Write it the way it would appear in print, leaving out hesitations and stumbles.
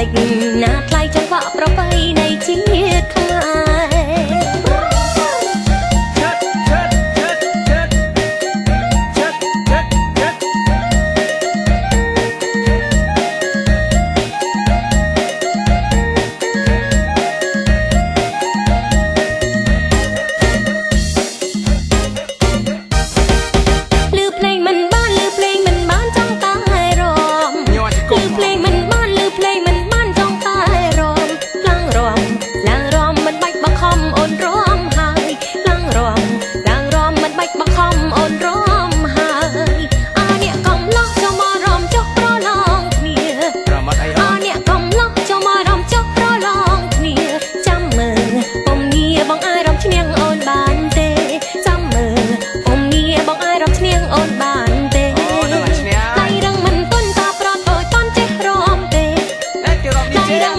លេចណាថ្លៃចង្វាក់ប្រពៃណីជាតិខ្មែរ ឆិតឆិតឆិតឆិតឆិតឆិតឆិត លឺភ្លេងមិនបានលឺភ្លេងមិនបានចង់តែរំ ញ័រជង្គង់ លឺភ្លេងមិនបានលឺភ្លេងមិនបានចង់តែរំឡើងរំឡើងរំមិនបាច់បខំអូនរំហើយឡើងរំឡើងរំមិនបាច់បខំអូនរំហើយអាអ្នកកំឡោះចូលមករំចុះប្រឡងគ្នា ប្រមាត់អី អា អូន អ្នកកំឡោះចូលមករំចុះប្រឡងគ្នាចាំមើលពុំងារបងអាយរំឈ្នះអូនបានទេចាំមើលពុំងារបងអាយរំឈ្នះអូនបានទេ អូនឹងអាឈ្នះ ដៃរឹងមិនទន់តាប្រត់អើយតន់ចេះរំទេ អេគេរំនេះ ដៃ ចេះ រឹង